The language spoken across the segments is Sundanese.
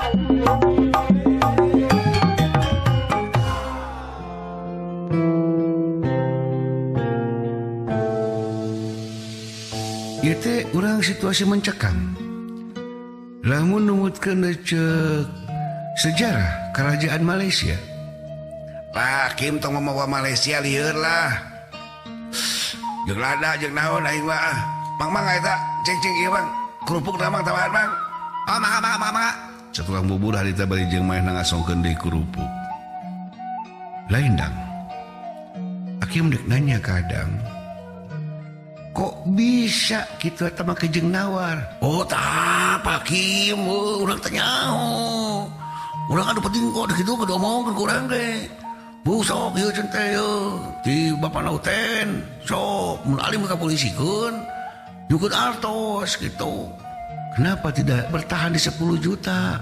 Ieu teh urang situasi mencekam. Lamun numutkeun ceuk sejarah kerajaan Malaysia. Pak Kim tong mamawa Malaysia lieur lah. Jeung lada jeung naon aing mah. Mang mang eta ceng-ceng ieu mang. Kerupuk na mang tambahan mang. Oh mangga mangga mangga mangga. Satukang bubur harita bari jeung manehna ngasongkeun deui kerupuk. Lain dang. Akim dek nanya ka Adang. Kok bisa kitu eta mah jeung nawar? Oh tah Pak Kim, urang teh nyaho. Urang anu penting kok kitu kudu omongkeun ku urang teh. Bu sok ieu cenah teh ieu di Bapak Nauten sok mun alim ka polisikeun nyukeun artos gitu. Kenapa tidak bertahan di 10 juta?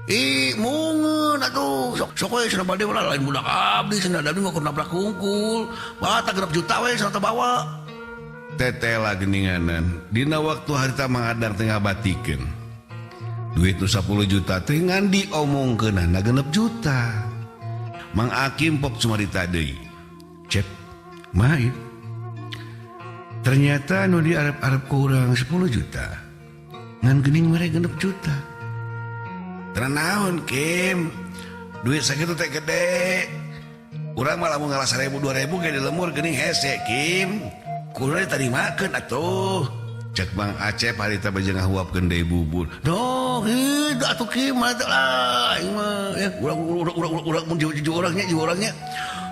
Ih, mungeun atuh. Sok sok we cenah bade lah lain budak abdi cenah abdi mah keur nabrak hungkul. Bata genep juta we cenah teh bawa. Tetela geninganan dina waktu harita Mang Adang tengah batikeun. Duit nu 10 juta teh ngan diomongkeunana genep juta. Mang Akim pok cumarita deui. Cep, main. Ternyata nu diarep-arep ku urang 10 juta. Ngan geuning mere genep juta. Naon Kim? Duit sakitu teh gede. Urang mah lamun ngalah 1000 2000 ge di lemur geuning hese Kim. Kudu ditarimakeun atuh. Cek Mang Acep harita baju ngahuapkeun deui bubur. Duh, heuh atuh Kim mah teh lah aing mah ya urang urang urang urang mun jiwa urangnya jiwa urangnya.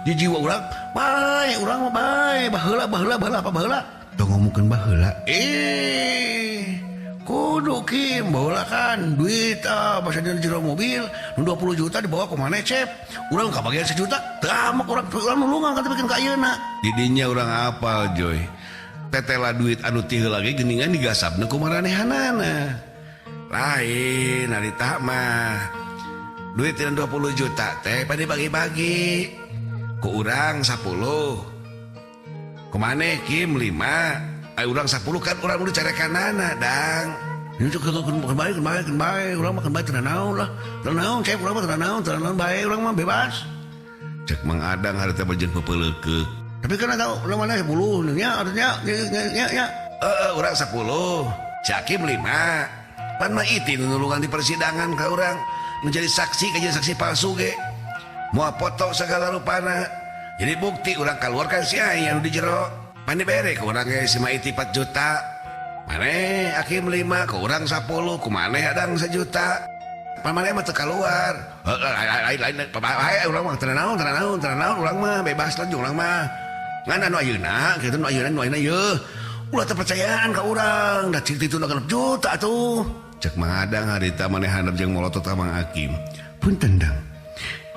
Di jiwa urang bae urang mah bae baheula baheula baheula apa baheula. Tong ngomongkeun baheula. Kudu Kim baheula kan duit basa di jero mobil nu 20 juta dibawa ku maneh Cep. Urang kabagian 1 juta teu amak urang urang nulungan ka bikin ka ayeuna. Didinya urang apal Joy. Tetela duit anu ti heula ge geuningan digasapna ku maranehanana. Lain harita mah. Duit 20 juta teh pada bagi-bagi. Ku urang 10. Ku maneh Kim 5. Ai urang 10 kan urang udah carekanana dang. Ini tuh keun bae keun bae keun bae urang mah keun bae teu naon lah. Teu naon Cep urang mah teu naon teu naon bae urang mah bebas. Cek Mang Adang harita bejeng pepeleukeuk. Tapi kan tahu urang mana 10 nya artinya nya nya nya. Heeh urang 10. Cakim 5. Pan mah iti nu nulungan di persidangan ka urang menjadi saksi ka jadi saksi palsu ge. Moal foto segala rupana. Jadi bukti urang kaluarkan si aya nu di jero. Pan dibere ku urang ge si Maiti 4 juta. Maneh Akim 5 ku urang 10 ku maneh Adang 1 juta. Pan maneh mah teu kaluar. Heeh lain lain bae urang mah teu naon teu naon teu naon urang mah bebas lah urang mah. Ngan anu ayeuna kitu nu ayeuna nu ayeuna yeuh. Ulah teu percayaan ka urang da cik ditu 6 juta atuh. Cek Mang Adang harita maneh handap jeung molotot ka Mang Akim. Punten dang.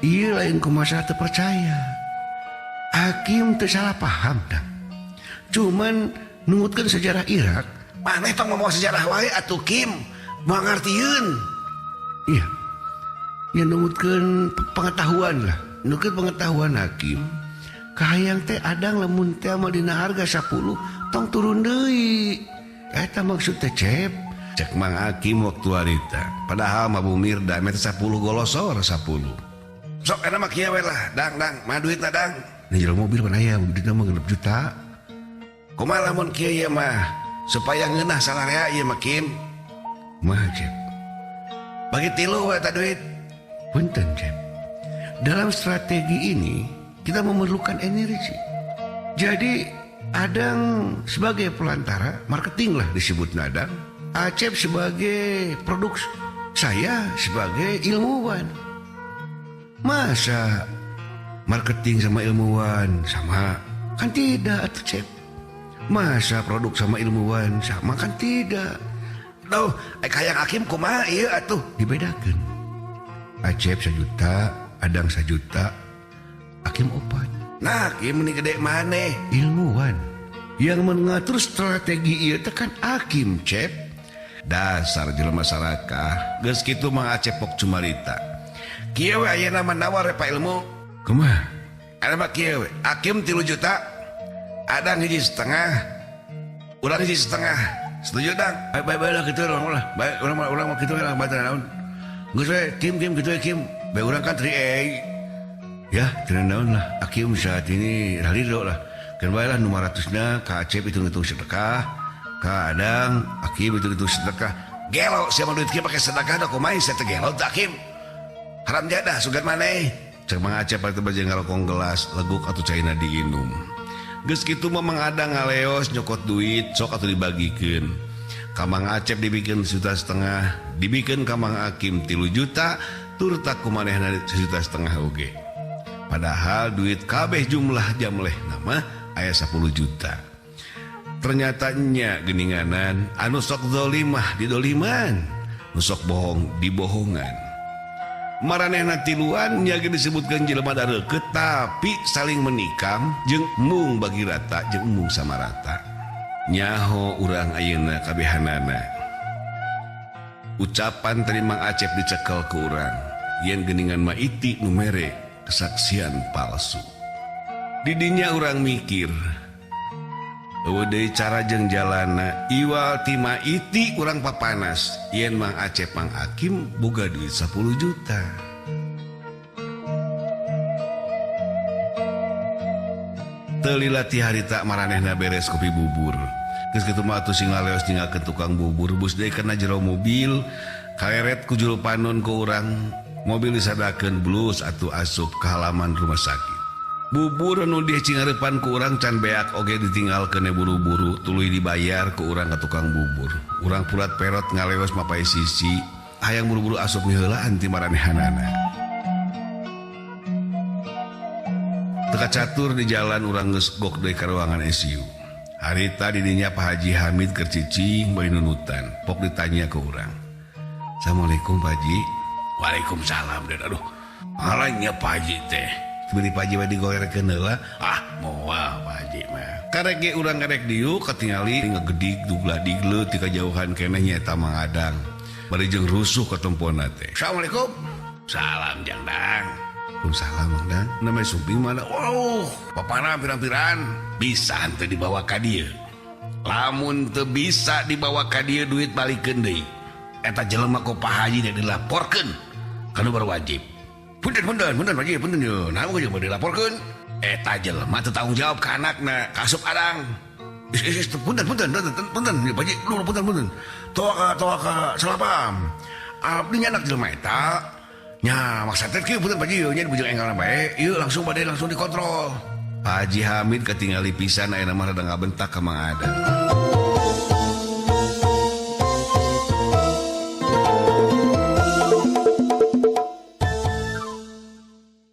Ieu lain ku masalah teu percaya. Akim teu salah paham dang. Cuman nungutkeun sejarah Irak. Maneh tong ngomong sejarah wae atuh Kim. Moal ngartieun. Iya. Ya nungutkeun pengetahuan lah. Nungutkeun pengetahuan Hakim. Kahayang teh Adang lamun teh mah dina harga 10 tong turun deui. Eta maksud teh Cep. Cek Mang Akim waktu harita. Padahal mah Bu Mirda meh 10 golosor 10. Sok eta mah kieu we lah, dang dang, mah duitna dang. Di jero mobil pan aya duitna mah 6 juta. Kumaha lamun kieu ieu mah supaya ngeunah salarea ieu mah Kim. Mah Cep. Bagi tilu we eta duit. Punten Cep. Dalam strategi ini kita memerlukan energi. Jadi Adang sebagai pelantara marketing lah disebut Adang, Acep sebagai produk, saya sebagai ilmuwan. Masa marketing sama ilmuwan sama? Kan tidak atuh Cep. Masa produk sama ilmuwan sama? Kan tidak. Duh, hayang Hakim kumaha ieu atuh? Dibedakeun. Acep 1 juta, Adang 1 juta, Hakim 4. Nah, Hakim ini gede maneh. Ilmuwan yang mengatur strategi ieu teh kan Hakim Cep. Dasar jelema sarakah. Geus kitu mah Acep pok cumarita. Kieu we ayeuna mah nawar Pak ilmu. Kumaha? Ayeuna mah kieu we. Hakim 3 juta, Adang 1,5, urang 1,5. Setuju dang? Baik, baik, baik lah gitu orang lah. Baik, orang mah, orang mah gitu lah, baik, naon. Geus we Kim Kim kitu we Kim. Bae urang kan tri ya, teu naon lah. Akim saat ini ralido lah. Keun bae lah 500-na ka Acep hitung-hitung sedekah. Ka Adang Akim hitung-hitung sedekah. Gelo sia mah duit kieu pake sedekah da kumaha sia teh gelo teh Akim. Haram jadah sugan maneh. Cek Mang Acep teh baju ngarokong gelas leguk atuh caina diinum. Geus kitu mah Mang Adang ngaleos nyokot duit sok atuh dibagikeun. Ka Mang Acep dibikeun 1,5 juta, dibikeun ka Mang Akim 3 juta, turta ku manehna 1,5 juta oge. Padahal duit kabeh jumlah jamleh nama aya 10 juta. Ternyata nya geninganan anu sok zolimah didoliman, nu sok bohong dibohongan. Maranehna tiluan nya ge disebutkeun jelema dareukeut tapi saling menikam jeung mung bagi rata jeung mung sama rata. Nyaho urang ayeuna kabehanana. Ucapan tadi Mang Acep dicekel ku urang yen geningan ma iti nu mere kesaksian palsu. Didinya urang mikir eueuh deui cara jeung jalana iwal ti ma iti urang papanas yen Mang Acep Mang Akim boga duit 10 juta. Teu lila ti harita maranehna beres kopi bubur. Geus kitu mah atuh sing laleos ninggalkeun tukang bubur bus deui kana jero mobil kareret ku juru panon ku urang mobil disadakeun blus atuh asup ka halaman rumah sakit. Bubur anu dicingarepan ku urang can beak oge ditinggalkeun buru-buru tuluy dibayar ku urang ka tukang bubur. Urang purat perot ngaleos mapai sisi hayang buru-buru asup miheulaan ti maranehanana. Teu kacatur di jalan urang geus gok deui ka ruangan ICU. Harita didinya Pak Haji Hamid keur cicing bari nunutan. Pok ditanya ke urang. Assalamualaikum Pak Haji. Waalaikumsalam dan aduh. Ngalanya Pak Haji teh. Beli Pak Haji mah digolerkeun heula. Ah, moal Pak Haji mah. Karek ge urang karek diuk katingali ngegedig dugla digle ti kajauhan keneh nyaeta Mang Adang. Bari jeung rusuh katempona teh. Assalamualaikum. Salam Jang Dang. Waalaikumsalam Mang Dang. Namanya sumping mana? Wow, papana pirang-pirang bisa henteu dibawa ka dieu. Lamun teu bisa dibawa ka dieu duit balikeun deui. Eta jelema ku Pak Haji teh dilaporkeun ka nu berwajib. Punten punten punten Pak Haji punten ye. Naon ge jeung dilaporkeun? Eta jelema teu tanggung jawab ka anakna, ka asup Adang. Is is punten punten punten punten Pak Haji, lu punten punten. Toa ka salah paham. Abdi nya anak jelema eta. Nya maksud teh kieu punten Pak Haji nya dibujeng enggalna bae. Ieu langsung bade langsung dikontrol. Pak Haji Hamid ketingali pisan ayeuna mah rada ngabentak ka Mang Adang.